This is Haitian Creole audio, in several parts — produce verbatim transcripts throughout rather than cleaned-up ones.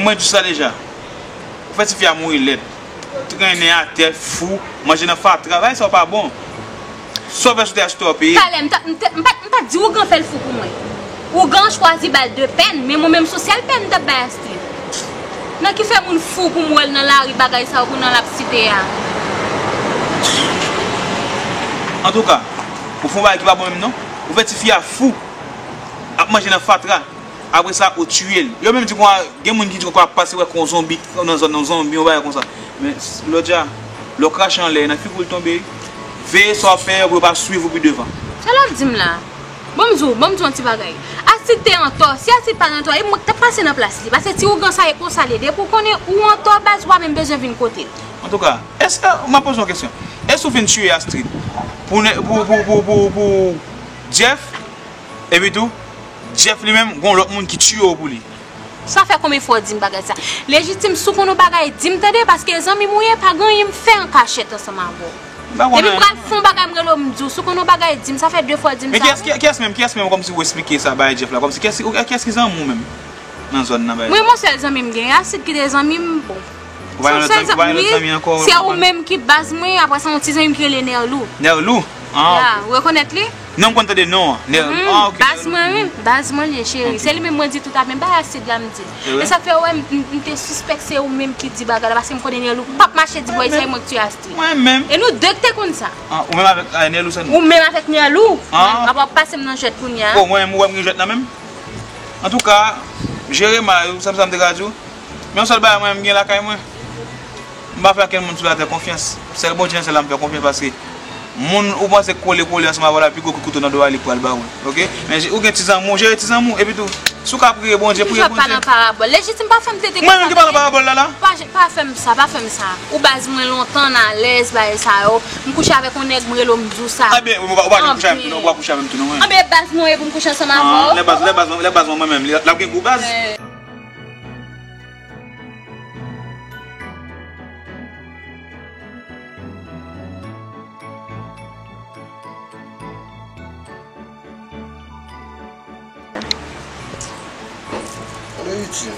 Mwen di w sa deja. Ou fè tifi a mouri lèd. Trennen atè, fou, manje nan fatra. Bagay sa yo pa bon. Sa w fè sou tè a, se tè w peye. Talè, m ta, m te, m pa, m pa t di ougan fè l fou pou mwen. Ougan chwazi ba l de pèn, men mwen menm se yon sèl pèn m t ap bay Astrid. Nan ki fè moun fou pou m wè l nan lari bagay sa yo, kounye a l ap site a. Antouka, ou fè yon bagay ki pa bon menm non. Ou fè tifi a fou. Ap manje nan fatra. Apre sa, ou tiye l. Yo menm di konsa, gen moun ki di konsa ap pase wè kon zonbi nan zòn nan, zonbi, yon bagay konsa. Men, lòt ja, lè w krache anlè, nan figi w li tonbe. Veye sa w ap fè yo pou yo pa swiv ou pi devan. Sa l ap di m la? Ban m di w, ban m di w yon ti bagay. Astrid te antò. Si Astrid pa t antò, e mwen k t ap pase nan plas li. Paske ti ougan sa e konsa l ye. Depi w konnen ou antò, baz, ou pa menm bezwen vin kote l. Antouka, èske, m ap poze w yon kesyon. Èske w fin tiye Astrid pou, pou, pou, pou, pou, pou Jeff? Epi tou, Jeff li menm, gon lòt moun ki tiye w pou li. Sa fè konbyen fwa w di m bagay sa? Lejitim, si w konn yon bagay, di m tande, paske zanmi m ou ye, pa gen anyen m fè an kachèt ansanm avè w. Depi m pral fè yon bagay, m rele w, m di w, si w konn yon bagay, di m, sa fè de fwa w di m sa. Men kiyès, kiyès menm, kiyès menm kòmsi ou esplike sa bay Jeff la, kòmsi kiyès, kiyès ki zanmi w menm nan zòn nan bay? Mwen, yon sèl zanmi m gen, Astrid ki te zanmi m, bon. Ou pa gen lòt zanmi, ou pa gen lòt zanmi ankò? Se ou menm ki baz mwen, apre sa, yon ti zanmi m ki rele Nerlou. Nerlou? Ah, ok. Ya, ou rekonèt li? Non, m konn tande non an. Nerlou. Ah, ok, baz mwen, wi. Baz mwen li ye, cheri. Se li menm mwen di tout a, men bay Astrid la m di. E sa k fè, wè, m, m, m te sispèk se ou menm ki di bagay la, paske m konnen Nerlou p ap mache di bòy sa e mwen k tiye Astrid. Mwen menm? E nou de k te konn sa. Ah, ou menm avèk, ah, Nerlou sèlman? Ou menm avèk Nerlou. Ah. Ap, ap pase m nan jwèt kounye a. Oh, mwen menm, ou wè m gen jwèt nan men m? Antouka, jere mal, ou sa m, sa m te ka di w. Men yon sèl bagay mwen menm m gen lakay mwen. M pa fè okenn moun sou latè konfyans. Sèl Bondye nan syèl la m fè konfyans paske moun ou panse k kole kole ansanm avè w la pi gwo kout kouto nan do a li pral ba ou l. Oke? Men ou gen ti zanmi w, jere ti zanmi w. Epi tou, si w ka priye Bondye, priye Bondye. Toujou ap pale an parabòl. Lejitim, pa fè m tete konsa. Mwen menm ki pale an parabòl la la? Pa, pa fè m sa, pa fè m sa. Ou baz mwen lontan, n alèz, bagay sa yo. M kouche avèk yon nèg, m rele w, m di w sa. Anben, ou pa, ou pa janm kouche avè m tou non, ou pa kouche avè m tou non, mwen. Anben, baz mwen, e pou m kouche ansanm avè w? Lè baz, lè baz, lè baz mwen menm, li, l ap gen gou baz? Anben itil.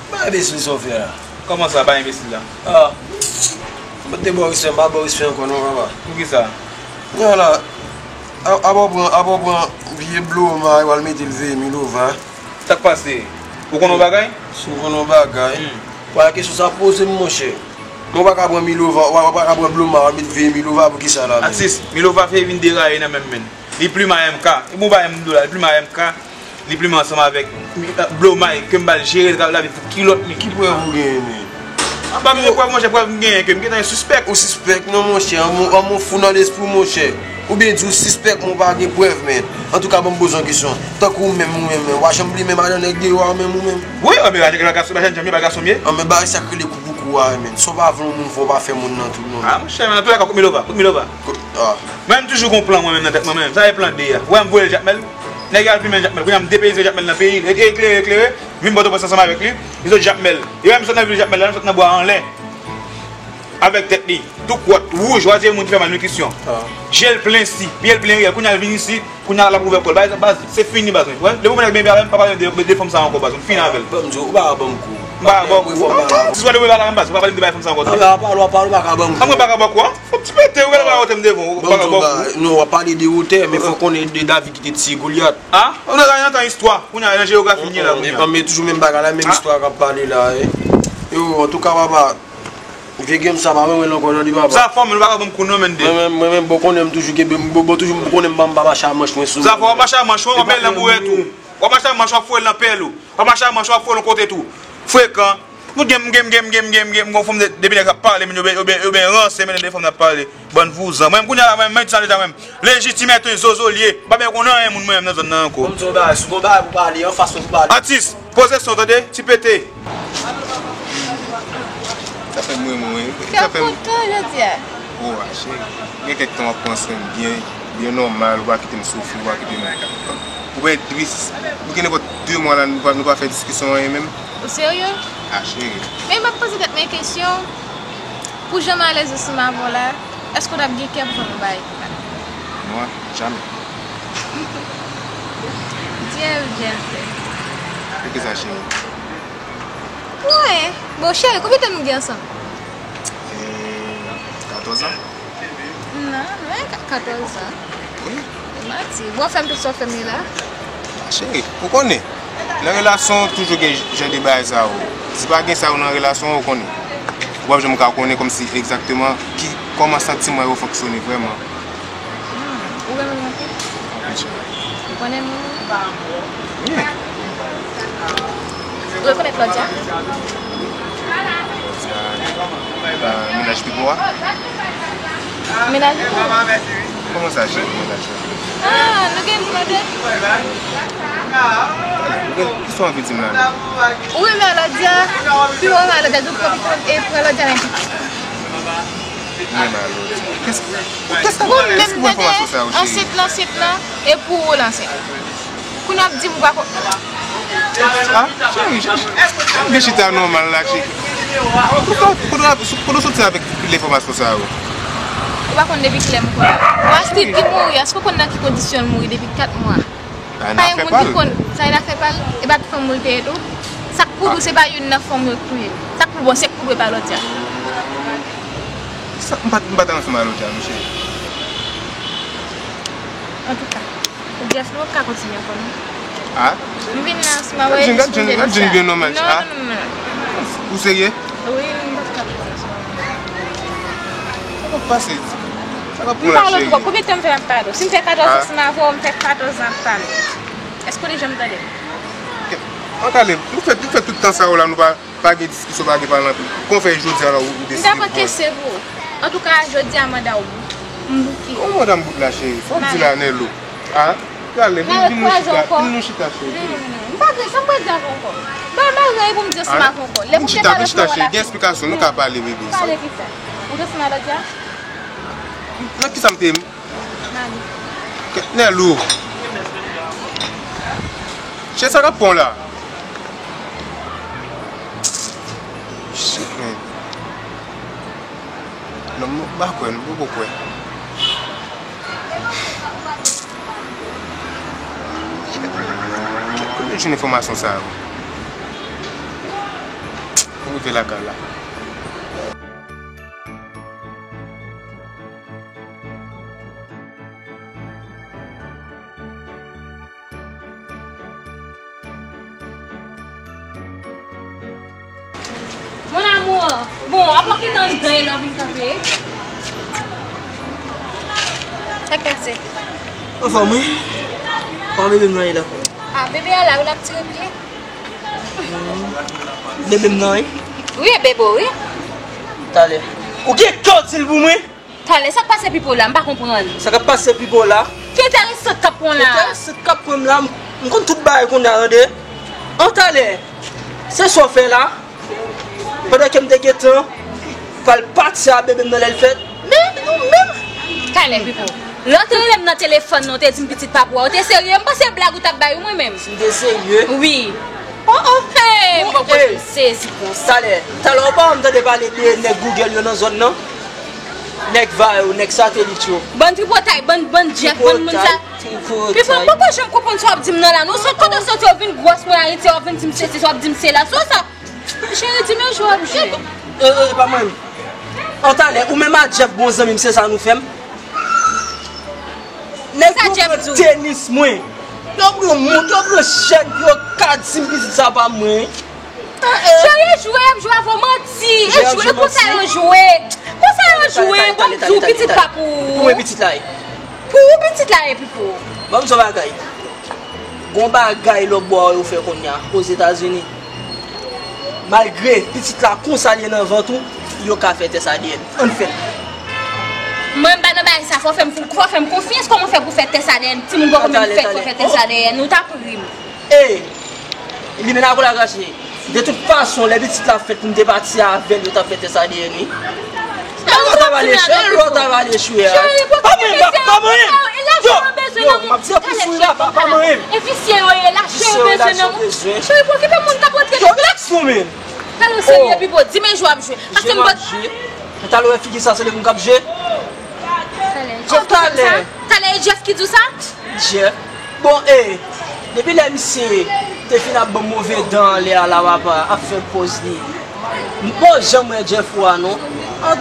Bay enbesil sa w fè a. Kòman sa, bay enbesil la? Ah. Mwen te ba w respè, m pa ba w respè ankò non, papa. Poukisa? Kounye a la, a, apa w pran, apa w pran vye Bloma, w al mete l veye Milova. Sa k pase? Ou konn yon bagay? Si w konn yon bagay. Hmm. Wè, kesyon sa poze m, monchè. Men w pa ka pran Milova, w pa, w pa ka pran Bloma, w al met veye Milova, poukisa la menm? Atis, Milova fè vin deraye nan men m, men. Li plimen M K. E bon, ba M dola, li plimen M K. Li plimen ansanm avèk Blomay, ke m ba l jere, l ka lavi pou kilòt li. Ki prèv ou genyen, men? Anba m gen prèv, monchè, prèv m genyen, ke m gentan sispèk. Ou sispèk, non, monchè. Anmò, anmò fou nan lespri w, monchè. Oubyen di w sispèk, men w pa gen prèv, men. Antouka, ban m poze w yon kesyon. Tankou ou menm, ou menm, men, w pa janm plimen madan nèg deyò a, ou menm, ou menm? Wi, anben, ba, ba, ba, ba, janm, janm, ba, gason m ye. Anben, bagay sa k rele kou pou kou a, men. Sa w pa vle yon moun fè, w pa fè moun nan tou, non. Ah, monchè, men, nan tou lè ka, kout Milova, kout Milova. Kout, ah. Mwen, m toujou gon plan, mwen menm, nan tèt mwen, mwen menm. Sa e plan de a. Wè, m voye l Jakmèl. Nèg yo al plimen Jakmèl. Kounye a, m depeyize Jakmèl nan peyi l. E, eklere, eklere. Vin Pòtoprens ansanm avèk li. Li sot Jakmèl. E wè, m sot nan vil Jakmèl la, m sot nan bwa anlè. Avèk tèt li. Tou kwòt, wouj, w a di e moun ki fè malnitrisyon. Ah. Je l plen si, pye l plen riyèl. Kounye a, l vin isit. Kounye a, l ap ouvè kò l. Baz, baz, se fini, baz, mwen. Wè, depi w konnen ak Bebe a, m pa pale de, de, de fanm sa ankò, baz, mwen. Fini avè l. Ban m di w, ou pa ka ban m kou. M pa ka ban w kou. Ou pa ka ban m kou. Si w pa ka ban m kou, ou pa pale de bay fanm sa ankò. Anben, apa w, apa w, ou pa ka ban m kou. Anben, ou pa ka ban m kou, an? Fò ti pete, ou genlè pa wotè m devan, ou pa ka ban m kou. Non, w ap pale de wotè, men fò w konnen de David ki te tiye Golyat. Ah? Ou nan, nan tan istwa. Kounye a, nan jeyografi n ye la, kounye a. Anben, toujou menm bagay la, menm istwa k ap pale la, e. Yo, antouka, papa, vye game sa, pa mwen, mwen, ankò, tande, papa. Zafòm, nou pa ka ban m kou, non, men de. Mwen menm, mwen menm, bon, konnen m toujou kenbe, bon, bon, toujou, bon, konnen m pa, m pa mache a manch mwen sou. Zafòm, w ap mache a manch, w ap mete l nan bourèt ou. W ap mache a manch, w ap foure l nan pèl ou. W ap mache a manch, w ap foure l yon kote tou. Frekan. Nou gen, m gen, m gen, m gen, m gen, m gen, m gen yon fanm de, depi nèg ap pale, men yo ben, yo ben, yo ben ranse, men de fanm n ap pale. Bann vouzan. Mwen, kounye a la, mwen, mwen di sa deja, mwen. Lejitim èt yon zozo l ye. M pa bezwen konn anyen moun mwen menm nan zòn nan ankò. Ban m di w yon bagay, si w gon bagay pou pale, anfas mwen pou pale. Atis, poze son, tande, ti pete. Sa fè m renmen w, wi. Sa fè m kontan jodi a. O, a, cheri. Gen kèk tan w ap pran swen m byen, byen nòmal, ou pa kite m soufri, ou pa kite m. Ou pa tris. Nou gen nenpòt de mwa la, nou pa, nou pa fè diskisyon anyen menm. Ou serye? A, cheri. Men m ap poze tèt mwen kesyon. Pou jan m alèz ansanm avè w la, èske w t ap gen kè pou fè m yon bagay konsa? Mwen? Jamè. Dyèl, dyèl frè. Poukisa, cheri? Mwen, bon, cheri, konbyen tan nou gen ansanm? E, katòz an. Non, nou gen ka-, katòz an. Wi. E manti. Bon, fè m tout sa w fè m ye la. Cheri, ou konnen, nan relasyon toujou gen jan de bagay sa yo. Si pa gen sa yo nan relasyon, ou konnen. Ou p ap janm ka konnen kòmsi egzakteman ki, kòman santiman yo fonksyone vrèman. Hmm, ou renmen m anpil? Anpil, cheri. Ou konnen m renmen w? Wi. Ou rekonèt Claudia? Claudia, pa mennaj Pipo a? Mennaj Pipo? Kòman sa, cheri, mennaj la? Ah, nou gen pwoblèm. Ou gen, kisa w anvi di m la menm? Ou renmen Claudia? Pipo renmen Claudia, tout kòm e pran Claudia nan pitit. Mwen ba lòt. Kès, kès, kès, kès pou enfòmasyon sa yo, cheri? Ansent lan, ansent lan, e pou ou l ansent. Kounye a w ap di m ou pa ko- Ah, cheri, cheri, cheri. Vin chita nòmal la, cheri. Kote, kote, kote w soti avèk lenfòmasyon sa yo? Ou pa konn depi kilè m konnen. Bon, Astrid ki mouri, èske w konn nan ki kondisyon l mouri depi kat mwa? Pa gen moun ki konn. Sa e afè pa l. E pa t fanm ou l te ye tou? Sa k pou dou, se pa youn nan fanm yo k touye l. Sa k pou bon, se k pou dwe pa Claudia. Sa, m pa t, m pa t ansanm a Claudia, non, cheri. Antouka, Jeff, nou p ap ka kontinye ankò, non. Ah? M vin la, si m ap wè Jeff, m vin la. Gad Jeff byen nòmal, ah. Non, non, non, non. Ou serye? Wi, m p ap ka kontinye. Sa k ap pase? Sa k ap pran la, cheri? M pale twòp. Konbyen tan m fè m ap pale w? Si m fè katòz an ansanm avè w, m fè katòz an ap pale w. Èske w te janm tande m? An talè, nou fè, nou fè tout tan sa yo la, nou pa, pa gen diskisyon, pa gen pale anpil. Kòman w fè jodi a la, ou, ou deside pran? M ta pran kesye pou ou. Antouka, jodi a, manda w bout. M bouke. Kòman manda m bout la, cheri? Sa w di la, Nèlo? Ah? Prale, vin, vin nou chita, vin nou chita, cheri. Non, non, non, non. M pa vle, sa m pral di avè w ankò? Ba m pa gen anyen pou m di ansanm avè w ankò. Lè pou m te pale ansanm avè w la. Gen esplikasyon, nou ka pale, bebe. Pale kisa? Ou te ansanm avè Claudia? Nan kisa m te ye? Mami. Nèlo. Cheri, sa k ap pran w la? Shit, man. Non, m pa kwè, m poko kwè. Kote w jwenn enfòmasyon sa yo? Mwen rive lakay la. Mon amour, bon, apa ki nan dan e lè w vin kanpe? Sa k pase? Anfòm, wi. Kòman bebe m nan ye la? Ah, bebe a la, wi, l ap tire pye. Bebe m nan, wi? Wi, e bebe w, wi. Talè. Ou gen kè w di l pou mwen? Talè, sa k pase Pipo la? M pa konprann. Sa k ap pase Pipo la? Ki enteresan k ap pran la? Enteresan k ap pran m la, m, m konn tout bagay kounye a, tande. An talè, se sa w fè la? Pandan ke m te gentan pral pati a bebe m nan lè l fèt. Men, nou menm. Talè, Pipo. Lè w te rele m nan telefòn nan, w te di m pitit pa pou ou. Ou te serye? M panse blag ou t ap bay ou mwen menm. Si m te serye? Wi. Oh, oh. Hey, bon, bon, hey. M sezi konsa. Talè, talè, ou pa wè m tande pale de nèg Google yo nan zòn nan? Nèg va yo, nèg satelit yo. Bann tripotay, bann, bann Jeff, bann moun sa. Tripotay, tripotay. Pipo, m poko janm konprann sa w ap di m nan la, non. Sot kote w soti, w vin gwòs mwen Ayiti, w vin di m sesi, w ap di m sela. Sa w sa? Cheri, di men jwe w ap jwe. E, e, e pa mwen menm. An talè, ou menm a Jeff, bon zanmi m, se sa nou fè m. Nèg yo pran tenis mwen. Yo pran mont, yo pran chèk, yo ka di m pitit sa pa mwen. Cheri, e jwe y ap jwe avè w, manti. E jwe, konsa yo jwe. Konsa yo jwe, bon, m di w, pitit pa pou ou. Pou mwen pitit la ye. Pou ou pitit la ye, Pipo. Ban m di w yon bagay. Gon bagay lòtbò a yo fè kounye a, Ozetazini. Malgre pitit la konsa l ye nan vant ou, yo ka fè tès A D N. Ann fè l. Mwen, m pa nan bagay sa, fò w fè m, fò w fè m konfyans, kòman w fè pou fè tès A D N? Timoun poko menm fèt, fò w fè tès A D N, ou t ap ri m. E, limena kou la krache. De tout fason, lè pitit la fèt pou m te pati avè l, yo t ap fè tès A D N, wi. Lò ta va lechwe, lò ta va lechwe a. Pa manyen m, pa manyen m. Yo, yo, m ap di w pou sou la, pa, pa manyen m. E visye yo ye, lache yo bezwen nan moun. Cheri, pou okipe moun k ap antre. Yo, relax non, men. Talè w serye, Pipo, di men jwe w ap jwe. Paske m pa. Talè w wè figi sa, se li moun k ap jwe. Talè, Jeff ki di w sa? Talè, e Jeff ki di w sa? Jeff. Bon, e. Depi lè misye te fin ap ban m move dan anlè a la, papa, ap fè pòz li. M pa janm wè Jeff ou a non.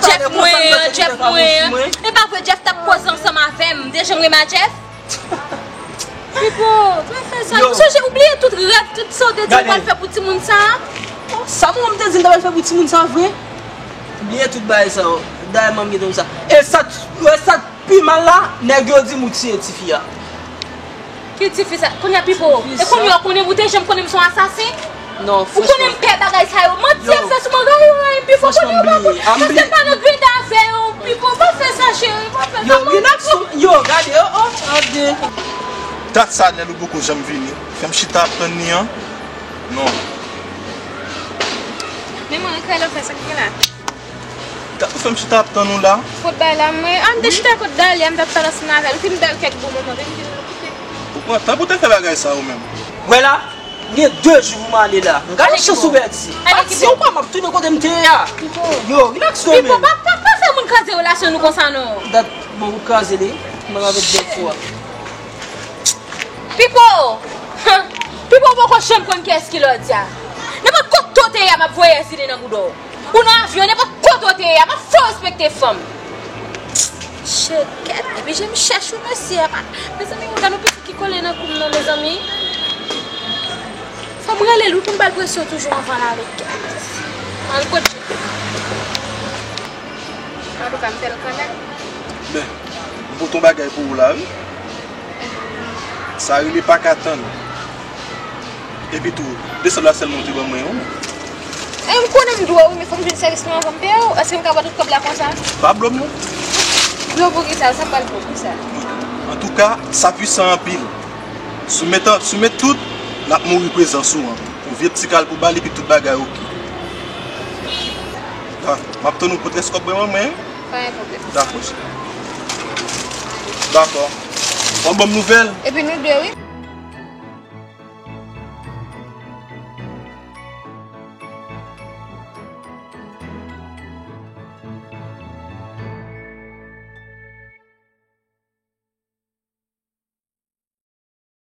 Jeff mwen an, Jeff mwen an. E pa vre, Jeff t ap koze ansanm avè m. M te janm renmen Jeff? Pipo, pa fè sa. Ou sonje, ou bliye tout rèv, tout sa w te di ou pral fè pou timoun sa a? Sa mwen m te di m ta pral fè pou timoun sa a vre? Bliye tout bagay sa yo. Dayè manm gen sa. E sa, e sa pi mal la, nèg yo di m ou tiye tifi a. Ki tifi sa? Kounye a Pipo, e kounye a ou konnen, ou te janm konnen m se yon asasen? Non, ou konnen m pè bagay sa yo. Manti ap fè sou mwen, gade yo, Pipo, kounye a ou pa konnen. Paske m pa nan grade avè yo, Pipo, pa fè sa, cheri, pa fè sa. Yo, relax, yo, gade, oh, oh, gade. Dat sa, Nèl ou poko janm vini. Fè m chita ap tann li an. Non. Men mwen, Kayla, fè sa ki gen la. Gad ou fè m chita ap tann ou la. Kot bay la, mwen, a, m te chita kot Dalia, m t ap pale ansanm avè l. Ou fin bay l kèk bon moman, vin vin nou kite. Ou pran tan pou te fè bagay sa ou menm. Wè la, gen de jou pou m ale la. M gade chans ou pèdi. Pati ou pa m ap tounen kote m te ye a. Yo, relax kanmenm. Pipo, pa, pa, pa fè moun kraze relasyon nou konsa non. Dat, bon, ou kraze li. Mwen avèk bèl fwa. Pipo! Pipo poko janm konn kiyès ki Lòdya. Nenpòt kote w te ye a, m ap voye zile nan bouda w. Ou nan avyon, nenpòt kote w te ye a, m ap fè w respekte fanm. Chekèt, epi je m chèch ou, mesye a pa. Mezanmi, gade yon pitit ki kole nan kou m nan, mezanmi. Fò m rele l wi pou m ba l presyon toujou anvan l ale. Al kot je. Antouka, m fè l kanmenm. Men, m pote yon bagay pou ou la, wi. Sa rele pa ka tann. Epi tou, de sèl la sèlman ou te ban mwen yo. E m konnen m dwe w, men fò m jwenn sèvis mwen anvan m peye w. Èske m ka ba w tout kòb la konsa? Pa ba m non. Dwe w pou kisa? Sa m ba l pou kisa? Antouka, sa pwisan anpil. Si w met, si w met tout, l ap mouri prezans ou an. Yon vye pti kal pou ba l epi tout bagay oke. A, m ap tann ou pote rès kòb mwen ban mwen. Pa gen pwoblèm. Dakò, cheri. Dakò. W ap ban m nouvèl? Epi nou de, wi.